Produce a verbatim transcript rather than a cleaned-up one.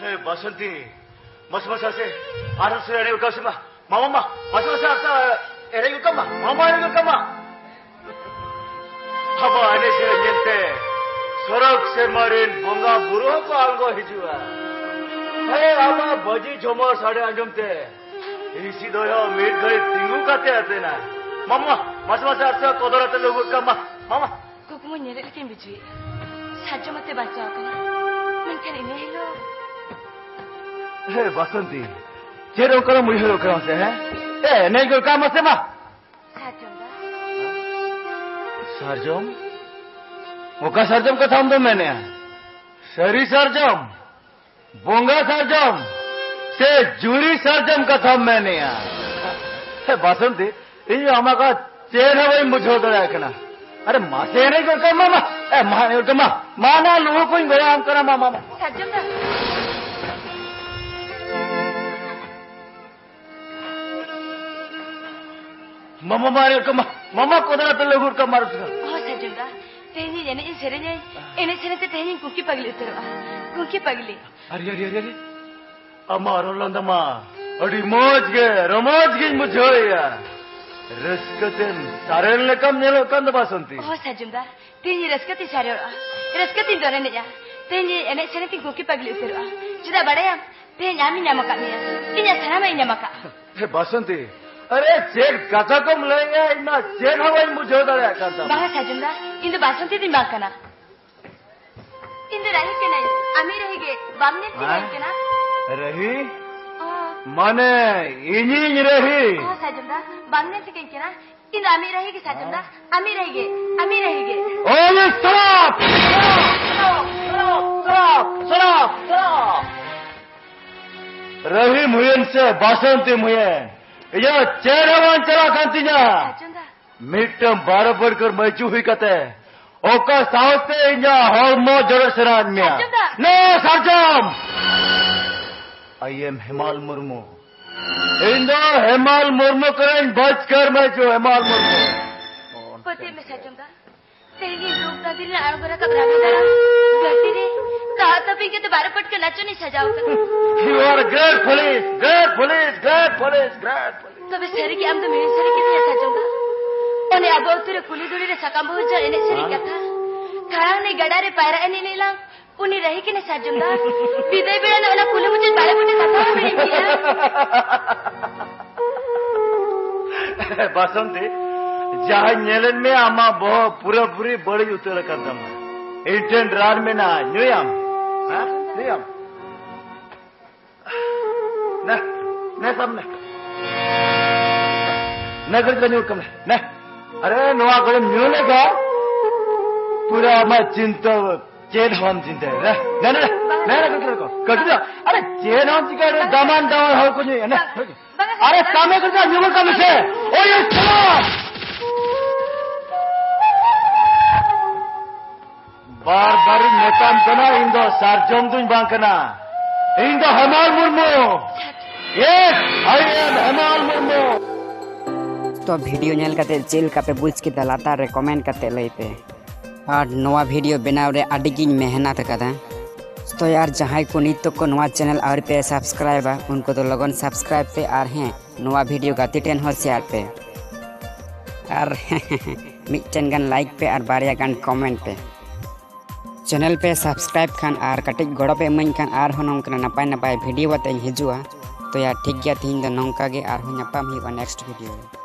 ᱦᱮ ᱵᱟᱥᱚᱱᱛᱤ, ᱢᱟᱥᱮ ᱢᱟᱥᱮ ᱟᱥᱮ, ᱟᱨ ᱥᱮ ᱮᱲᱮ ᱩᱠᱟ ᱥᱮ ᱢᱟ, ᱢᱟᱢᱟ ᱢᱟ, ᱢᱟᱥᱮ ᱢᱟᱥᱮ ᱟᱥᱮ ᱮᱲᱮ ᱩᱠᱟ ᱢᱟ, ᱢᱟᱢᱟ ᱮᱲᱮ ᱩᱠᱟ ᱢᱟ᱾ ᱟᱵᱚ ᱮᱱᱮᱡ ᱥᱮᱨᱮᱧ ᱧᱮᱞᱛᱮ ᱥᱚᱨᱚᱜᱽ ᱥᱮᱨᱢᱟ ᱨᱮᱱ ᱵᱚᱸᱜᱟ ᱵᱩᱨᱩ ᱦᱚᱸᱠᱚ ᱟᱬᱜᱚ ᱦᱤᱡᱩᱜᱼᱟ᱾ ᱦᱮ ᱟᱵᱚ ᱵᱟᱹᱡᱤ ᱡᱷᱚᱢᱚᱨ ᱥᱟᱰᱮ ᱟᱸᱡᱚᱢ ᱛᱮ ᱦᱤᱥᱤ ᱫᱚᱭ ᱦᱚᱸ ᱢᱤᱫ ᱜᱷᱟᱹᱲᱤ ᱛᱤᱸᱜᱩ ᱠᱟᱛᱮ ᱟᱛᱮᱱᱟ᱾ ᱢᱟᱢᱟ, ᱢᱟᱥᱮ ᱢᱟᱥᱮ ᱟᱥᱮ ᱠᱚᱫᱚᱨ ᱟᱛᱮ ᱞᱩᱜᱩ ᱠᱟᱢᱟ, ᱢᱟᱢᱟ᱾ ᱠᱩᱠᱢᱩ ᱧᱮᱞᱮᱫ ᱞᱮᱠᱟᱧ ᱵᱩᱡᱷᱟᱹᱣᱮᱫᱼᱟ᱾ ᱥᱟᱨᱡᱚᱢ ᱟᱛᱮ ᱵᱟᱧᱪᱟᱣ ᱟᱠᱟᱱᱟ᱾ ᱢᱮᱱᱠᱷᱟᱱ ᱤᱱᱟᱹ ᱦᱤᱞᱳᱜ ᱦᱮ ᱵᱟᱥᱚᱱᱛᱤ, ᱪᱮᱫ ᱚᱱᱠᱟᱱᱟᱜ ᱩᱭᱦᱟᱹᱨᱚᱜ ᱠᱟᱱᱟ ᱥᱮ, ᱦᱮᱸ? ᱮ, ᱮᱱᱮᱡ ᱜᱚᱫ ᱠᱟᱜ ᱢᱟᱥᱮ ᱢᱟ᱾ ᱥᱟᱨᱡᱚᱢ ᱫᱟ᱾ ᱥᱟᱨᱡᱚᱢ? ᱚᱠᱟ ᱥᱟᱨᱡᱚᱢ ᱠᱟᱛᱷᱟᱢ ᱫᱚ ᱢᱮᱱᱮᱜᱼᱟ? ᱥᱟᱹᱨᱤ ᱥᱟᱨᱡᱚᱢ? ᱵᱚᱸᱜᱟ ᱥᱟᱨᱡᱚᱢ ᱥᱮ ᱡᱩᱨᱤ ᱥᱟᱨᱡᱚᱢ ᱠᱟᱛᱷᱟᱢ ᱢᱮᱱᱮᱜᱼᱟ? ᱦᱮ, ᱵᱟᱥᱚᱱᱛᱤ, ᱤᱧ ᱟᱢᱟᱜ ᱠᱟᱛᱷᱟ ᱪᱮᱫ ᱦᱚᱸ ᱵᱟᱹᱧ ᱵᱩᱡᱷᱟᱹᱣ ᱫᱟᱲᱮᱭᱟᱜ ᱠᱟᱱᱟ᱾ ᱟᱨᱮ, ᱢᱟᱥᱮ ᱮᱱᱮᱡ ᱜᱚᱫ ᱠᱟᱜ ᱢᱟ, ᱢᱟ᱾ ᱮ, ᱢᱟ, ᱮᱱᱮᱡ ᱜᱚᱫ ᱠᱟᱜ ᱢᱟ᱾ ᱢᱟ, ᱱᱟ, ᱞᱩᱦᱩ ᱠᱚᱧ ᱜᱚᱲᱚ ᱟᱢ ᱠᱟᱱᱟ, ᱢᱟ, ᱢᱟ, ᱢᱟ᱾ ᱥᱟᱨᱡᱚᱢ ᱫᱟ᱾ ᱢᱟᱢᱟ, ᱢᱟ, ᱮᱱᱮᱡ ᱜᱚᱫ ᱠᱟᱜ ᱢᱟ᱾ ᱢᱟᱢᱟ, ᱠᱚᱫᱚ ᱟᱛᱮ ᱞᱩᱦᱩ ᱜᱚᱫ ᱠᱟᱜ ᱢᱟ, ᱨᱩᱥᱤᱠᱟ᱾ ᱚ, ᱥᱟᱨᱡᱚᱢ ᱫᱟ᱾ ᱛᱮᱦᱮᱧ ᱤᱧ ᱮᱱᱮᱡ ᱤᱧ ᱥᱮᱨᱮᱧᱟᱹᱧ᱾ ᱮᱱᱮᱡ ᱥᱮᱨᱮᱧ ᱛᱮ ᱛᱮᱦᱮᱧ ᱤᱧ ᱠᱩᱝᱠᱤ ᱯᱟᱜᱽᱞᱤ ᱩᱛᱟᱹᱨᱚᱜᱼᱟ᱾ ᱠᱩᱝᱠᱤ ᱯᱟᱜᱽᱞᱤ᱾ ᱟᱨᱮ, ᱟᱨᱮ, ᱟᱨᱮ, ᱟᱨᱮ᱾ ᱟᱢᱟᱜ ᱨᱚᱲ ᱞᱟᱸᱫᱟ ᱢᱟ ᱟᱹᱰᱤ ᱢᱚᱡᱽ ᱜᱮ, ᱨᱚᱢᱚᱡᱽ ᱜᱤᱧ ᱵᱩᱡᱷᱟᱹᱣᱮᱭᱟ᱾ ᱨᱟᱹᱥᱠᱟᱹ ᱛᱮᱢ ᱥᱟᱨᱮᱲ ᱞᱮᱠᱟᱢ ᱧᱮᱞᱚᱜ ᱠᱟᱱ ᱫᱚ, ᱵᱟᱥᱚᱱᱛᱤ᱾ ᱚᱦᱚ, ᱥᱟᱨᱡᱚᱢ ᱫᱟ, ᱛᱮᱦᱮᱧ ᱨᱟᱹᱥᱠᱟᱹ ᱛᱤᱧ ᱥᱟᱨᱮᱲᱚᱜᱼᱟ, ᱨᱟᱹᱥᱠᱟᱹ ᱛᱤᱧ ᱫᱚᱱ ᱮᱱᱮᱡᱼᱟ᱾ ᱛᱮᱦᱮᱧ ᱮᱱᱮᱡ ᱥᱮᱨᱮᱧ ᱛᱤᱧ ᱠᱩᱝᱠᱤ ᱯᱟᱜᱽᱞᱤ ᱩᱛᱟᱹᱨᱚᱜᱼᱟ᱾ ᱪᱮᱫᱟᱜ ᱵᱟᱲᱟᱭᱟᱢ? ᱛᱮᱦᱮᱧ ᱟᱢᱤᱧ ᱧᱟᱢ ᱟᱠᱟᱫ ᱢᱮᱭᱟ, ᱤᱧᱟᱜ ᱥᱟᱱᱟᱢᱟᱜ ᱤᱧ ᱧᱟᱢ ᱟᱠᱟᱫᱼᱟ᱾ ᱦᱮ ᱵᱟᱥᱚᱱᱛᱤ, ᱟᱨᱮ ᱪᱮᱫ ᱠᱟᱛᱷᱟ ᱠᱚᱢ ᱞᱟᱹᱭᱮᱜᱼᱟ? ᱤᱧ ᱢᱟ ᱪᱮᱫ ᱦᱚᱸ ᱵᱟᱹᱧ ᱵᱩᱡᱷᱟᱹᱣ ᱫᱟᱲᱮᱭᱟᱜ ᱠᱟᱱ ᱛᱟᱢᱟ᱾ ᱵᱟᱝᱟ ᱥᱟᱨᱡᱚᱢ ᱫᱟ, ᱤᱧ ᱫᱚ ᱵᱟᱥᱚᱱᱛᱤ ᱫᱚᱧ ᱵᱟᱝ ᱠᱟᱱᱟ᱾ ᱤᱧ ᱫᱚ ᱨᱟᱦᱤ ᱠᱟᱹᱱᱟᱹᱧ, ᱟᱢᱤᱡ ᱨᱟᱹᱦᱤ ᱜᱮ, ᱵᱟᱢ ᱧᱮᱞ ᱴᱷᱤᱠᱟᱹᱧ ᱠᱟᱱᱟ? ᱨᱟᱹᱦᱤ? ᱚ᱾ ᱢᱟᱱᱮ, ᱤᱧᱤᱧ ᱨᱟᱹᱦᱤ? ᱚ, ᱥᱟᱨᱡᱚᱢ ᱫᱟ, ᱵᱟᱢ ᱧᱮᱞ ᱴᱷᱤᱠᱟᱹᱧ ᱠᱟᱱᱟ? ᱤᱧ ᱫᱚ ᱟᱢᱤᱡ ᱨᱟᱹᱦᱤ ᱜᱮ, ᱥᱟᱨᱡᱚᱢ ᱫᱟ᱾ ᱟᱢᱤᱡ ᱨᱟᱹᱦᱤ ᱜᱮ, ᱟᱢᱤᱡ ᱨᱟᱹᱦᱤ ᱜᱮ᱾ ᱳᱭ, stop! Stop! Stop! Stop! Stop! ᱨᱟᱹᱦᱤᱢ ᱦᱩᱭᱮᱱ ᱥᱮ ᱵᱟᱥᱚᱱᱛᱤᱢ ᱦᱩᱭᱮᱱ, ᱤᱧᱟᱹᱜ ᱪᱮᱫ ᱦᱚᱸ ᱵᱟᱝ ᱪᱟᱞᱟᱜ ᱠᱟᱱ ᱛᱤᱧᱟ᱾ ᱥᱟᱨᱡᱚᱢ ᱫᱟ᱾ ᱢᱤᱫᱴᱟᱝ ᱵᱟᱨᱚ ᱯᱟᱹᱴᱠᱟᱹᱨ ᱢᱟᱹᱪᱩ ᱦᱩᱭ ᱠᱟᱛᱮ ᱚᱠᱟ ᱥᱟᱦᱚᱥ ᱛᱮ ᱤᱧᱟᱹᱜ ᱦᱚᱲᱢᱚ ᱡᱚᱲᱚ ᱥᱟᱱᱟᱭᱮᱫ ᱢᱮᱭᱟ? ᱥᱟᱨᱡᱚᱢ ᱫᱟ! ᱱᱮ ᱥᱟᱨᱡᱚᱢ! I am ᱦᱮᱢᱟᱞ ᱢᱩᱨᱢᱩ᱾ ᱤᱧ ᱫᱚ ᱦᱮᱢᱟᱞ ᱢᱩᱨᱢᱩ ᱠᱟᱹᱱᱟᱹᱧ, ᱵᱟᱪᱠᱟᱹᱨ ᱢᱟᱹᱪᱩ ᱦᱮᱢᱟᱞ ᱢᱩᱨᱢᱩ᱾ ᱯᱟᱹᱛᱭᱟᱹᱣ ᱢᱮ ᱥᱟᱨᱡᱚᱢ ᱫᱟ, ᱛᱮᱦᱮᱧ ᱤᱧ ᱫᱩᱠ ᱫᱟᱸᱫᱤ ᱨᱮ ᱟᱬᱜᱚ ᱨᱟᱠᱟᱵ ᱨᱟᱱᱩ ᱫᱟᱨᱟ ᱜᱟᱹᱛᱤ ᱨᱮ ᱫᱟᱜ ᱛᱟᱹᱯᱤᱧ ᱠᱟᱛᱮ ᱵᱟᱨᱚ ᱯᱟᱹᱴᱠᱟᱹ ᱱᱟᱪᱚᱱᱤᱧ ᱥᱟᱡᱟᱣ ᱠᱟᱱᱟ᱾ You are great police, great police, great police, great police. ᱛᱚᱵᱮ ᱥᱟᱹᱨᱤ ᱜᱮ ᱟᱢ ᱫᱚ ᱢᱤᱦᱩ ᱥᱟᱹᱨᱤ ᱠᱮᱫᱮᱭᱟ ᱥᱟᱨᱡᱚᱢ ᱫᱟ? ᱚᱱᱮ ᱟᱵᱚ ᱟᱹᱛᱩ ᱨᱮ ᱠᱩᱞᱦᱤ ᱫᱷᱩᱲᱤ ᱨᱮ ᱥᱟᱠᱟᱢ ᱵᱟᱹᱦᱩ ᱡᱚᱦᱚᱜ ᱮᱱᱮᱡ ᱥᱮᱨᱮᱧ ᱦᱮᱸ? ᱠᱟᱛᱷᱟ, ᱠᱷᱟᱲᱟᱝ ᱱᱟᱹᱭ ᱜᱟᱰᱟ ᱨᱮ ᱯᱟᱭᱨᱟ ᱮᱱᱮᱡ ᱞᱟᱝ, ᱩᱱᱤ ᱨᱟᱹᱦᱤ ᱠᱟᱱᱟᱭ ᱥᱟᱨᱡᱚᱢ ᱫᱟ᱾ ᱵᱤᱫᱟᱹᱭ ᱵᱮᱲᱟ ᱨᱮ ᱚᱱᱟ ᱠᱩᱞᱦᱤ ᱢᱩᱪᱟᱹᱫ ᱵᱟᱲᱮ ᱵᱩᱴᱟᱹ ᱠᱟᱛᱷᱟ ᱦᱚᱸ ᱦᱤᱲᱤᱧ ᱠᱮᱜᱼᱟ᱾ ᱵᱟᱥᱚᱱᱛᱤ, ᱡᱟᱦᱟᱸᱧ ᱧᱮᱞᱮᱫ ᱢᱮᱭᱟ, ᱟᱢᱟᱜ ᱵᱚᱦᱚᱜ ᱯᱩᱨᱟᱹᱯᱩᱨᱤ ᱵᱟᱹᱲᱤᱡ ᱩᱛᱟᱹᱨ ᱟᱠᱟᱱ ᱛᱟᱢᱟ᱾ ᱤᱧ ᱴᱷᱮᱱ ᱨᱟᱱ ᱢᱮᱱᱟᱜᱼᱟ, ᱧᱩᱭᱟᱢ? ᱦᱮᱸ? ᱧᱩᱭᱟᱢ? ᱱᱮ, ᱱᱮ ᱥᱟᱵ ᱢᱮ᱾ ᱱᱮ ᱜᱷᱟᱹᱲᱤᱡ ᱫᱚ ᱧᱩ ᱠᱟᱜ ᱢᱮ᱾ ᱱᱮ᱾ ᱟᱨᱮ, ᱱᱚᱣᱟ ᱜᱷᱟᱹᱲᱤᱡ ᱧᱩ ᱞᱮᱠᱷᱟᱱ ᱯᱩᱨᱟᱹ ᱟᱢᱟᱜ ᱪᱤᱱᱛᱟᱹ, ᱪᱮᱫ ᱦᱚᱸ ᱵᱟᱢ ᱪᱤᱱᱛᱟᱹᱭᱟ᱾ ᱱᱮ, ᱱᱮ, ᱱᱮ, ᱱᱮ, ᱱᱮ, ᱠᱟᱹᱴᱤᱡ ᱠᱚ, ᱠᱟᱹᱴᱤᱡ ᱠᱚ᱾ ᱟᱨᱮ, ᱪᱮᱫ ᱦᱚᱸ ᱪᱤᱠᱟᱹ, ᱟᱹᱰᱤ ᱫᱟᱢᱟᱱ, ᱫᱟᱢᱟᱱ ᱦᱚᱲ ᱠᱚ ᱧᱩᱭᱟ᱾ ᱱᱮ, ᱱᱮ᱾ ᱟᱨᱮ, ᱠᱟᱹᱢᱤ ᱠᱚ ᱧᱩ ᱠᱟᱜ ᱢᱮ ᱥᱮ᱾ ᱳᱭ, ᱥᱟᱞᱟ! ᱵᱟᱨ ᱵᱟᱨᱤᱧ ᱢᱮᱛᱟᱢ ᱠᱟᱱᱟ, ᱤᱧ ᱫᱚ ᱥᱟᱨᱡᱚᱢ ᱫᱩᱧ ᱵᱟᱝ ᱠᱟᱱᱟ, ᱤᱧ ᱫᱚ ᱦᱮᱢᱟᱞ ᱢᱩᱨᱢᱩ᱾ Yes, I am ᱦᱮᱢᱟᱞ ᱢᱩᱨᱢᱩ᱾ ᱛᱚ, ᱵᱷᱤᱰᱤᱭᱳ ᱧᱮᱞ ᱠᱟᱛᱮ ᱪᱮᱫ ᱞᱮᱠᱟ ᱯᱮ ᱵᱩᱡᱽ ᱠᱮᱫᱟ, ᱞᱟᱛᱟᱨ ᱨᱮ ᱠᱚᱢᱮᱱᱴ ᱠᱟᱛᱮ ᱞᱟᱹᱭ ᱯᱮ᱾ ᱟᱨ ᱱᱚᱣᱟ ᱵᱷᱤᱰᱤᱭᱳ ᱵᱮᱱᱟᱣ ᱨᱮ ᱟᱹᱰᱤ ᱜᱤᱧ ᱢᱮᱦᱱᱚᱛ ᱟᱠᱟᱫᱟ᱾ ᱛᱚ ᱭᱟᱨ, ᱡᱟᱦᱟᱸᱭ ᱠᱚ ᱱᱤᱛ ᱛᱚᱠ ᱠᱚ ᱱᱚᱣᱟ ᱪᱮᱱᱮᱞ ᱟᱹᱣᱨᱤ ᱯᱮ ᱥᱟᱵᱥᱠᱨᱟᱭᱤᱵᱟ, ᱩᱱᱠᱩ ᱫᱚ ᱞᱚᱜᱚᱱ ᱥᱟᱵᱥᱠᱨᱟᱭᱤᱵ ᱯᱮ᱾ ᱟᱨ ᱦᱮᱸ, ᱱᱚᱣᱟ ᱵᱷᱤᱰᱤᱭᱳ ᱜᱟᱛᱮ ᱴᱷᱮᱱ ᱦᱚᱸ ᱥᱮᱭᱟᱨ ᱯᱮ᱾ ᱟᱨ ᱢᱤᱫᱴᱮᱱ ᱜᱟᱱ ᱞᱟᱭᱤᱠ ᱯᱮ ᱟᱨ ᱵᱟᱨᱭᱟ ᱜᱟᱱ ᱠᱚᱢᱮᱱᱴ ᱯᱮ᱾ ᱪᱮᱱᱮᱞ ᱯᱮ ᱥᱟᱵᱥᱠᱨᱟᱭᱤᱵ ᱠᱷᱟᱱ ᱟᱨ ᱠᱟᱹᱴᱤᱡ ᱜᱚᱲᱚ ᱯᱮ ᱤᱢᱟᱹᱧ ᱠᱷᱟᱱ, ᱟᱨᱦᱚᱸ ᱱᱚᱝᱠᱟᱱᱟᱜ ᱱᱟᱯᱟᱭ ᱱᱟᱯᱟᱭ ᱵᱷᱤᱰᱤᱭᱳ ᱟᱛᱮᱧ ᱦᱤᱡᱩᱜᱼᱟ᱾ ᱛᱚ ᱭᱟᱨ, ᱴᱷᱤᱠ ᱜᱮᱭᱟ, ᱛᱤᱦᱤᱧ ᱫᱚ ᱱᱚᱝᱠᱟ ᱜᱮ, ᱟᱨᱦᱚᱸ ᱧᱟᱯᱟᱢ ᱦᱩᱭᱩᱜᱼᱟ ᱱᱮᱠᱥᱴ ᱵᱷᱤᱰᱤᱭᱳ ᱨᱮ᱾